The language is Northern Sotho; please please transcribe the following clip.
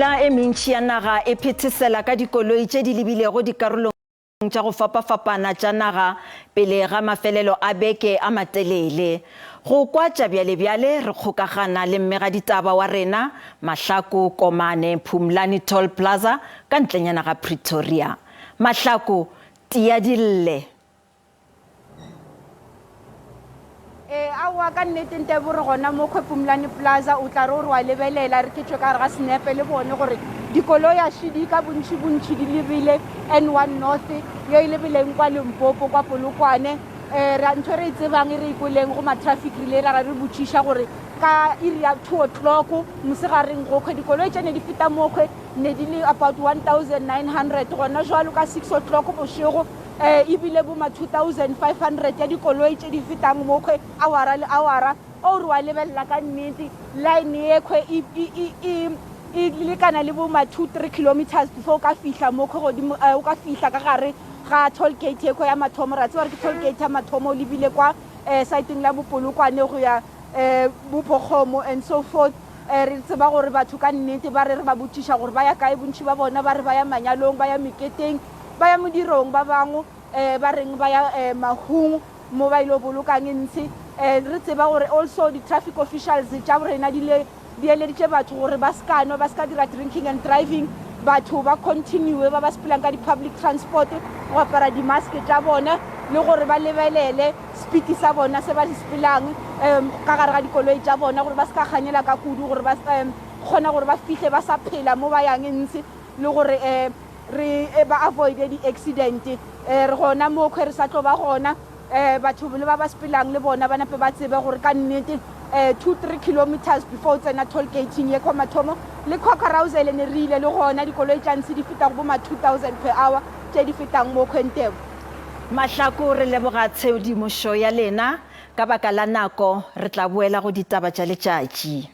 Mebila e mentši ya naga e phethesela ka dikoloi tše di lebilego dikarolong tša go fapafapana tša naga pele ga mafelelo a beke a matelele. Go kwa tša bjalebjale re kgokagana le mmegaditaba wa rena Mahlako Komane Phumlani Toll Plaza ka ntlenyana ga Pretoria. Mahlako, tia di lle. Ee, aowa, ka nnete Ntebo re gona mo Khwepumlane Plaza, o tla re o re wa lebelela re ke tšwe ka gare ga senepe le bone gore dikoloi a šidi ka bontši bontši di lebile N1 North ye e lebileng kwa Limpopo kwa Polokwane. Um re ntho e re e tsebang e re e kweleng go ma-traffic re ile ra re botšiša gore ka iri ya 2 o'clock mosegareng gokhwe dikoloi tše ne di feta mokhwe ne di le about 1900 gona jwalo ka 6 o'clock bošego E bile bo ma 2500 ya dikoloi tše di fetang mokhwe awara le awara. O re wa lebelela ka nnete, line yekhwe e, e, e, e, e lekana le bo ma 2 3 kilometers before o ka fihla mokhwe godimo, eh, o ka fihla ka gare ga toll gate yekhwe ya mathomo. Ra tseba gore ke toll gate ya mathomo, o lebile kwa eh, saeteng la Bopolokwane go ya eh, Bopokgomo and so forth. Eh, re tseba gore batho ka nnete ba re re ba botšiša gore ba ya kae, bontši ba bona ba re ba ya manyalong, ba ya meketeng, Ba ya modirong, ba bangwe ba reng ba ya mahung mo ba ilo bolokang ntshe. Re tseba gore also di traffic officials tša rena di le di eleditše batho gore ba se ka nwa, ba se ka dira drinking and driving. Batho ba continue ba ba sepelang ka di public transport go apara di mask tša bona le gore ba lebelele speed sa bona se ba se sepelang ka gare ga dikoloi tša bona gore ba se ka kganyela ka kudu gore ba kgona gore ba fihle ba sa phela mo ba yang ntshe le gore re ba avoide di-accident. Re gona mo khwe re sa tlo ba gona, batho le ba ba sepelang le bona ba nape ba tsebe gore ka nnete 2 3 kilometers before o tsena toll gating ye kwa mathomo le kwa carousel ne re ile le gona dikoloi tša ntshe di feta go bo ma 2000 per hour tše di fetang mo khwentebo. Mahlako re leboga tshedimošo ya lena. Ka baka la nako re tla boela go ditaba tša letšatši.